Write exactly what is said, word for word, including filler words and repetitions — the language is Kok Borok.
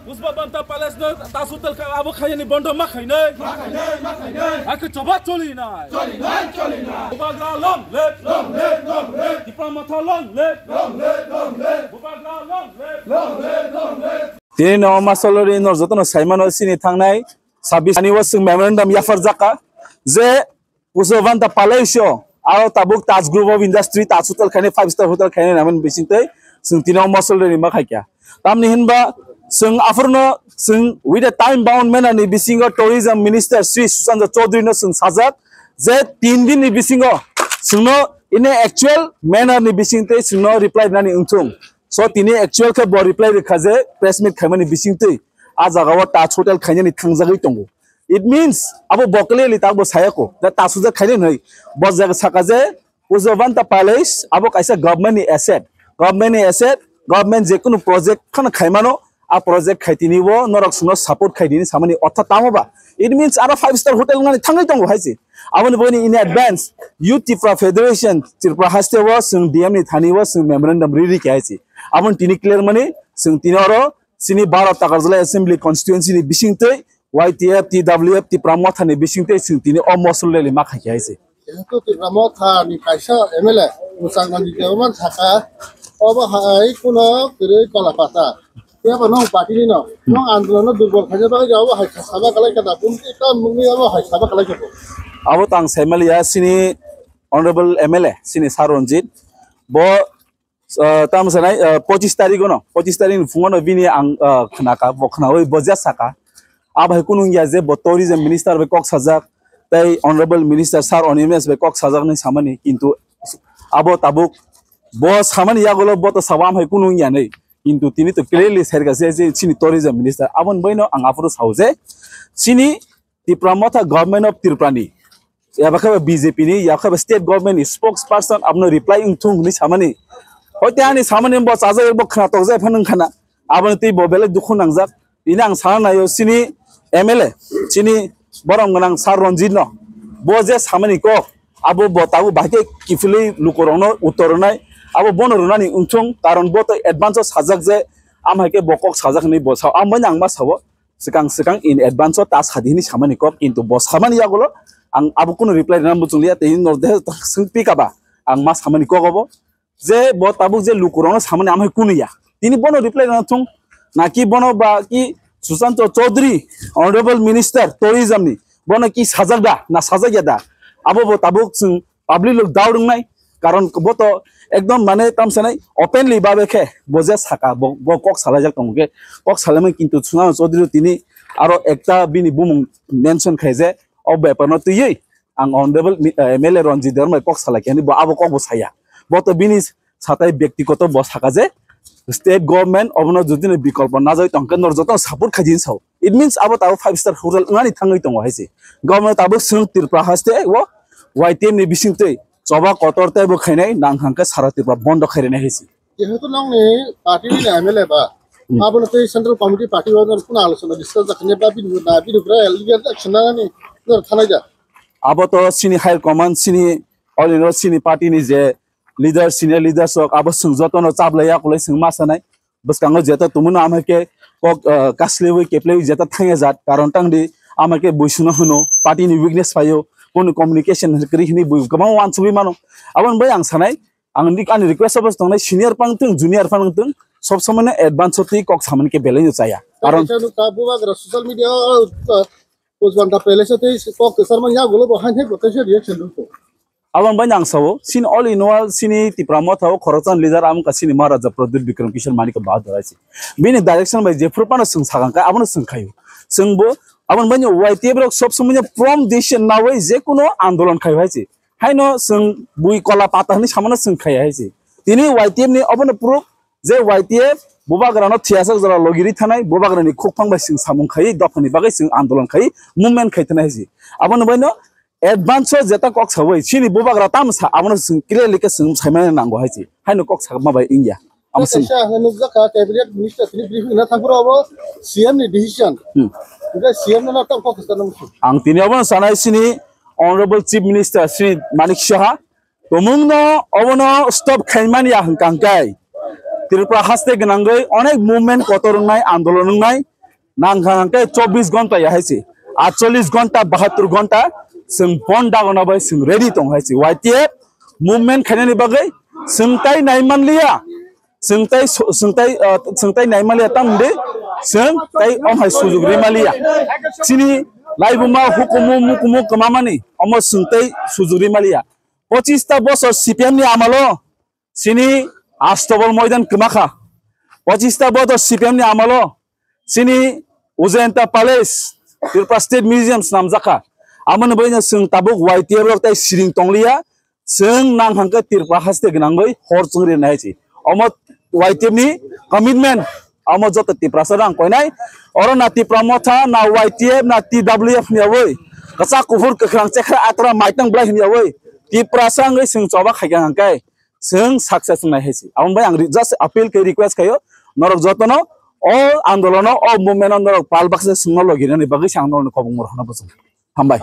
Puspa Banta Palace no tasu tel ka abo khaini bondo ma khainai. Ma khainai, ma khainai. Hakhe choba choli nai. Choli nai, choli nai. Bubagra long live. Long live, long live. Tipra Motha long live. Long live, long live. Bubagra long live. Long live, long live. Tini no masolori no jotono saimano sini thangnai sabis ani wasung memorandum yafar jaka je Puspa Banta Palace o, aro tabuk Taj Group of Industry, Taj Hotel khainai, five star hotel khainai naman bising tei, sung tini o mosol reni ma khaikya. Tamni hinba, sung afurno, sung with a time bound manner ni bisingo Tourism Minister Sri Sushant Chaudhary no sung sajak, je tin din ni bisingo, sungno in a actual manner ni bising tei, sungno reply nani wngthung. So tini actual khe bo reply rikha je press meet khaimani bising tei, a jaga o Taj Hotel khainani thangjagwi tongo. It means, abo bo clearly tabuk bo sayako, da tasujak khaini hwnwi. Bo jaga saka je, Puspa Banta Palace, abo kaisa government ni asset. Government ni asset, government je kunu project khana khaimano, a project khaitini bo norok sungno support khaitini samani ortho tamo ba. It means, aro five star hotel ngani thangwi tongo hai se. Aboni boni in advance, Youth Tipra Federation, Tripura haste o sung D M ni thani o sung memorandum riri khe hai se. Aboni tini clear mani, sung tini oro, sini baro Takarjala Assembly Constituency ni bising tei, Y T F, T W F, Tipra Motha ni bising tei sing tini o mosol rally ma khaikhe hai se. Jehetu Tipra Motha ni kaisa M L A Muchang Manjit Debbarma saka, obo hai kuno kwrwi kola pata. Phiya bo nong party ni no, nong andolon no durbol khaina bagwi obo hai saba kalai kha da, bumti ta mungwi obo hai saba kalai kha. Abo tang saimaliya sini Honorable M L A sini Sir Ranjit bo ah, tamo sanai, ah, pochis tarik ono, pochis tarik ni phungo no bini ang, ah, khna ka, bo khna oi bo je saka. Abo hai kunu wngya je bo tourism minister bai kok sajak, tei honorable minister Sir Animesh bai kok sajak ni samani, kintu abo tabuk bo samani yagulo bo to sabo am hai kunu wngya nei. Kintu tini to clearly serga je, je chini tourism minister. Aboni baino ang aphuru sao je chini Tipra Motha Government of Tripura ni, yaba khe B J P ni, yaba khe state government ni spokesperson abono reply wngthung hwnwi samani. Hoite ani samani bo chajak bo khna tokjak phano wngkhana. Aboni twi bo belai dukhu nangjak. Ini ang sana naio chini M L A, chini borom gwnang Sir Ranjit no. Bo je samani kok, abo bo tabuk bahai khe kiphilwi lukurokno uttor rwnai. Abo bono rwnani wngthung, karon bo to advance o sajak je, am hai khe bo kok sajak hwnwi bo sao. Am bai ang ma sao. Swkang swkang in advance o ta sadi hini samani kok, kintu bo samani yagulo ang abo kunu reply rwna muchung liya, tei no de swng pika ba ang ma samani kok obo je bo tabuk je lukurokno samani amhai kunu ya, tini bono reply rwna thung naki bono ba ki Sushant Chaudhary, honorable minister tourism ni, bono ki sajak da na sajak ya da, abo bo tabuk chwng public rok doubt wngnai, karon bo to ekdom mane tamsanai openly babe khe bo je saka, bo, bo kok salaijak tongo khe, kok salaimani, kintu Sushant Chaudhary tini aro ekta bini bumung mention khai je o bepar no twiwi ang honorable mi-, eh, M L A Ranjit Debbarma kok salai khe bo abo kok bo saya, bo to bini satai byaktigoto bo saka je state government obono jodi no bikolpo najai tongkhe nor joto support khai din sao. It means abo tabuk five star hotel wngani thangwi tongo hai se. Government tabuk swng Tripura haste o Y T F ni bising twi choba kotor tei bo khainai nang hangkhe sara Tripura bondo khairina hai se. Jehetu nongni party ni M L A ba, hmm, abono tei central committee party o nor kuna alochona discuss jakha ba bini na bini bra legal action nani nor thanai ja. Abo to sini higher command sini all in all sini party ni je leader, senior leaders rok abo swng jotono chablai yakulai swng ma sanai. Bwskango jeta tumunu ama khe kok, ah, kaslewi keplewi jeta thangya jat karon tangdi ama khe buisungno hwno party ni weakness phaio, kunu communication kwrwi hwnwi bui kwbangma uansugwi mano. Aboni bai ang sanai, ang ani request abo tongnai senior phano wngthung, junior phano wngthung, sob somoi no advance o twi kok samani khe belai no chaya. Karon kaisa nukha bubagra social media o, ah, Puspa Banta Palace o tei kok kwchar man yagulo bo haino hai bo kaisa reaction rwkho. Aboni bai ang sao, sini all in all, sini Tipra Motha o khoroksa ni leader amkha sini Maharaja Pradyut Bikram Kishore Manik Bahadur hai se. Bini direction bai jephru phano chwng sakang kha, abono chwng khaio. Chwng bo, aboni bai Y T F rok sob somoi no firm decision nawi je kuno andolon khaio hai se. Haino chwng bui kola pata hwnwi samano chwng khaiya hai se. Tini Y T F ni obono proof je Y T F bubagrano thiyasok jora logiri thanai, bubagrani khukphang bai chwng samung khai, dophani bagwi chwng andolon khai, movement khai thanai hai se. Aboni baino advance o jeta kok sawi, chini bubagra tamo sa, abono chwng clearly khe chwng saimani nango hai se. Haino kok sakma bai wngya. Amo chwng kaisa hwnwi nukjakha cabinet minister tini briefing na thangphuru abo C M ni decision. Hmm. Hwnkhe C M no tam kok kwchangma muchung. Ang tini obono sanai sini Honorable Chief Minister Shri Manik Saha, Tumungno obono stop khaimani ya hwnkha hwnkhe. Tripura haste gwnangwi onek movement kotor wngnai, andolon wngnai, nang hang khe chobbish ghonta ya hai se, atchollish ghonta, bahattur ghonta chwng bon dagona bai chwng ready tong hai se. Y T F movement khainani bagwi chwng tai nai manliya, chwng tai so-, chwng tai, ah, chwng tai nai manliya, tam de chwng tai om hai sujug ri manliya. Chini laibuma hukumu mukumu kwmamani omo chwng tai sujug ri manliya. Pochista bosor C P M ni amalo chini Astobol moidan kwmakha. Pochista bosor C P M ni amalo chini Ujayanta Palace, Tripura State Museum swnamjakha. Amoni bagwi chwng tabuk Y T F rok tai siring tongliya, chwng nang hang khe Tripura haste gwnangwi hor chwng rinai hai se. Omo Y T F ni commitment, omo joto Tiprasa rang koinai. Oro na Tipra Motha, na Y T F, na T W F hwnyawi, kwchak kuphur kwkhwrang chekha atra maitang belai hwnyawi Tiprasa wngwi chwng choba khaikha hang khe chwng success wngnai hai se. Aboni bai ang ri-, just appeal khe request khaio, norok jotono o andolono, o movement-o norok pal baksa chwngno logi rwnani bagwi se ang norokno kobong mor hano bwswng. Hambai.